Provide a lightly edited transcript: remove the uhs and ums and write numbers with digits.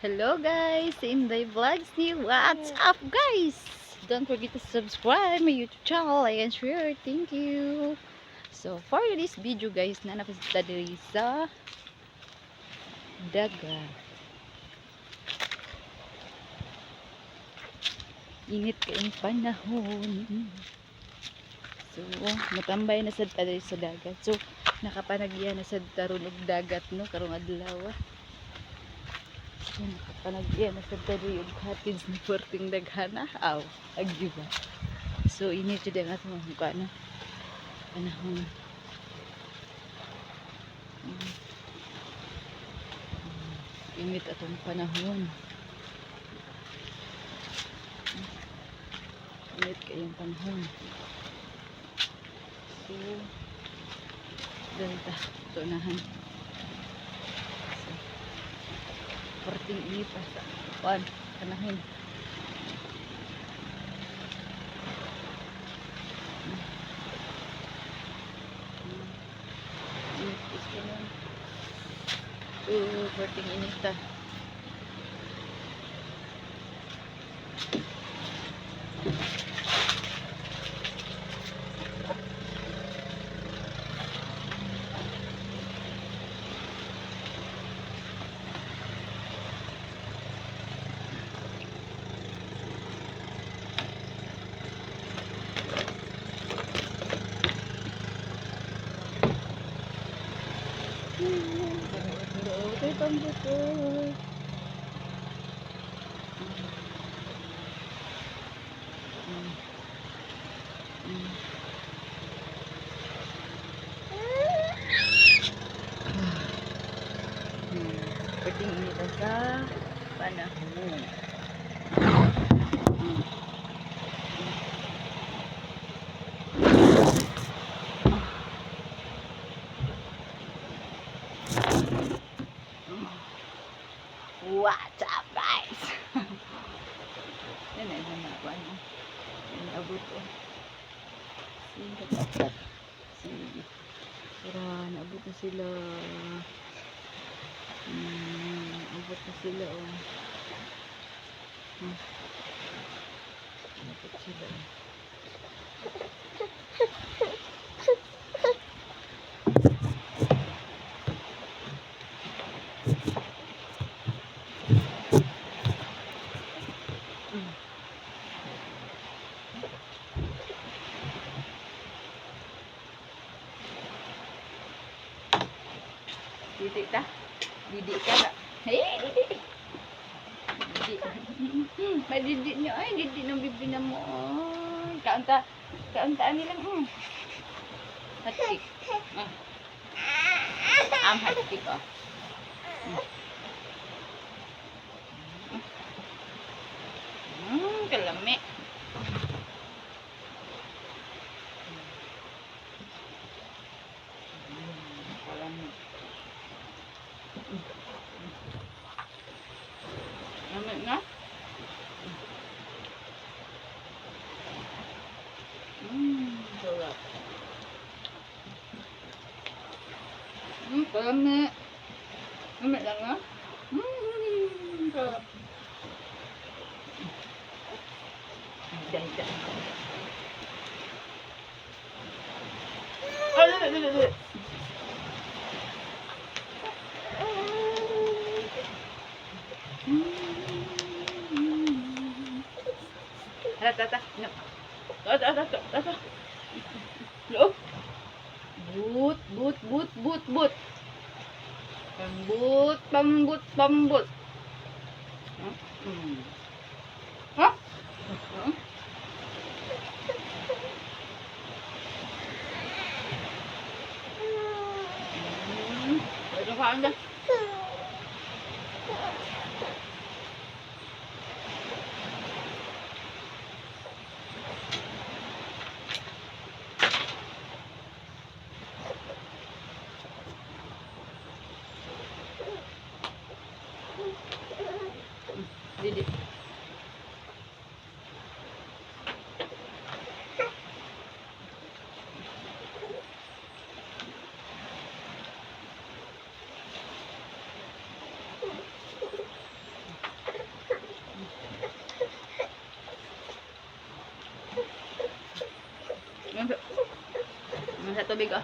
Hello guys, Inday Vlogs ni. What's up, guys? Don't forget to subscribe my YouTube channel, like and share. Thank you. So for this video, guys, na nakasita diri sa dagat. Init kayong panahon. So, matambay na sad ta diri sa dagat. So, nakapanagya na sad taron og dagat, no, karong adlaw. So, nakapanagya na sad ta diri og cottage ni perting daghana. Aw, agdi ba? So, init jud ang atong mga panahon. Init atong panahon. Init kayong panahon. So, dali ta, tunahan. So, perting init pa sa kuan, panahon. Init is ganun. Perting init ta. Okay, pambuto. Perting init sa panahon. What's up, guys? Yan ay na ako ano. Yan abot ko. Sige, dapat. Sige. Tara, naabot na sila. Abot na sila oh. Abot sila. Oh. Didi ta. Didi ka na. Hey, didi. Didi. May didi niyo. Ay, didi ng bibi na mo. Ay, kaunta. Kauntaan nilang. Hot cake. Ah. Ang hot cake, oh. Kalami. Kalami. Lami na? Sarap. Kalami. Lami lang ah. Sarap. Dahil, dahil. Ay, dali, dali, dali. Tara, tara, tara. No. Tara, tara, tara, tara. Loob. But, but, but, but, but. Pambut, pambut, pambut. Huh? Huh? Huh? Ito ka, anda. Didi. Sa tubig ah.